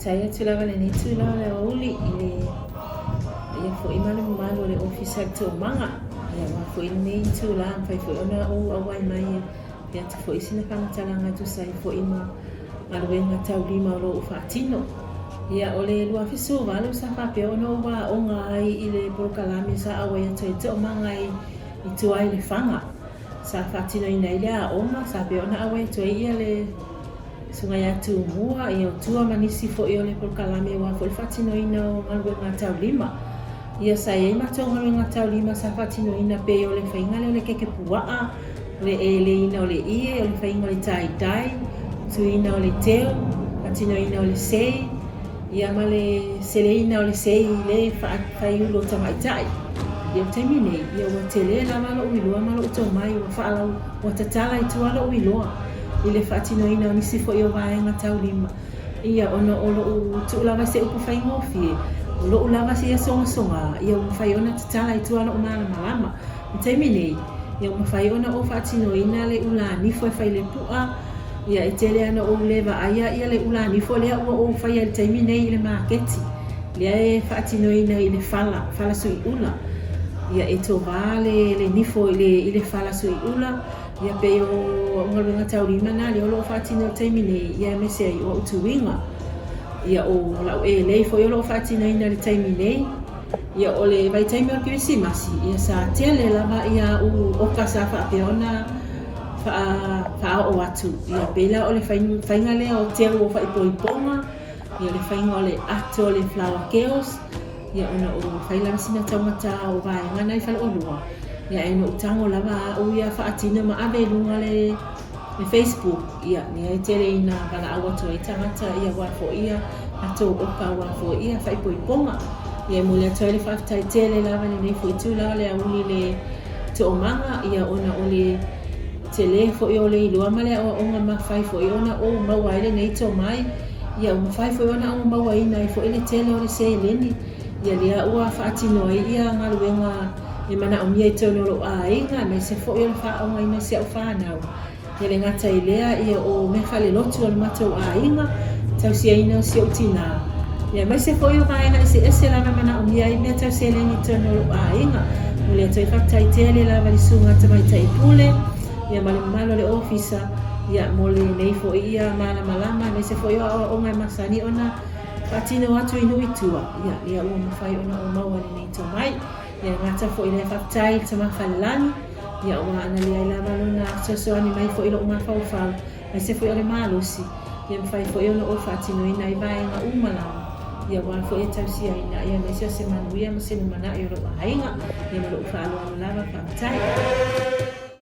Faafetai atu lava i lenei itula o le aoauli i le paia foi ma le mamalu o le Ofisa i le Toomaga. Ia aua foi lenei itula e mafai foi ona ou auai mai e fai atu foi sina faamatalaga e tusa ai foi ma galuega taulima o lo o faatino. Ia, o le 2018 sa faapea ona ou aoga ai i le polokalame sa auai atu ai Toomaga i tua i Lefaga. Sa faatinoina ai le aoga, sa faapea ona auai atu ai ia le Susuga ia Tumua, ia o Tua ma nisi foi o le polokalame aua foi le faatinoina o galuega taulima. Ia sa i ai matou galuega taulima sa faatinoina pei o le faiga lea o le keke puaa, o le eleiina o le ie, o le faiga o le tie-dye, tuiina o le teu, faatinoina o le sei, ia ma le seleina o le sei i le faaiulu o tamaitai. Ia o le taimi nei, ia ua tele lava lou iloa ma lou tomai ua faalau, ua tatala i tua lou iloa i le faatinoina o nisi foi o vaega taulima, ia ona o lou tuu lava i se upu faigofie, o lou lava ia sogasoga, ia ua mafai ona tatala i tua lou malamalama. I le taimi nei, ia ua mafai ona ou faatinoina le ula nifo e fai le pu'a, ia e tele lava ina ou le vaaia ia le ula nifo lea ua ou faia i le taimi nei i le maketi, lea e faatinoina i le fala, fala suiula. Ia e tova le le nifo i le i le fala suiula, ia pei o au galuega taulima na lea o lo o faatino i le taimi nei, ia aemaise ai o au tuiga. Ia o lau elei foi o lo o faatinoina i le taimi nei. Ia o le vaitaimi o le Kerisimasi, ia sa tele lava ia au oka sa faapea ona faaoo atu. Ia pei la o le faiga lea o teu o faaipoipoga, ia le faiga o le ato o le flower chaos, ia ona o fai lava sina taugata o vaega na i faleolua, ia ae na ou tago lava au ia faatino ma ave i luga le le Facebook, ia, lea e tele ina valaau atu ai tagata, ia, aua foi ia latou oka, aua foi ia faaipoipoga. Ia, e momoli atu ai le faafetai tele lava i lenei foi itula o le aoauli i le toomaga, ia, ona o le tele foi o le iloa ma le aoaoga mafai foi ona ou maua ai lenei tomai, ia, ua mafai foi ona ou mauaina ai foi le tele o le seleni, ia, lea ua faatino ai ia galuega e manaomia i totonu o lou aiga, aemaise foi o le faaaogaina o si au fanau. E le gata i lea, ia o mea faalelotu a le matou aiga, tausiaina o si ou tinā, ia aemaise foi o vaega eseese lava e manaomia ai mea tau seleni i totonu o lou aiga. Momoli atu ai faafetai tele lava i le Susuga Tamaitai Pule, ia ma le mamalu o le Ofisa, ia mo lenei foi ia malamalama aemaise foi o aoaoga e masani ona faatino atu i nuu i tua, ia lea ua mafai ona ou maua lenei tomai. Ia gata foi lea faafetai i le Tama Falelagi, ia aua ana leai lava lona fesoasoani mai foi i lou mafaufau, aemaise foi o le malosi, ia mafai foi ona ou faatinoina ai vaega uma lava, ia aua foi e tausiaina, ia aemaise o se manuia ma se lumanai o lou aiga, ia ma lou faaaloalo lava, faafetai.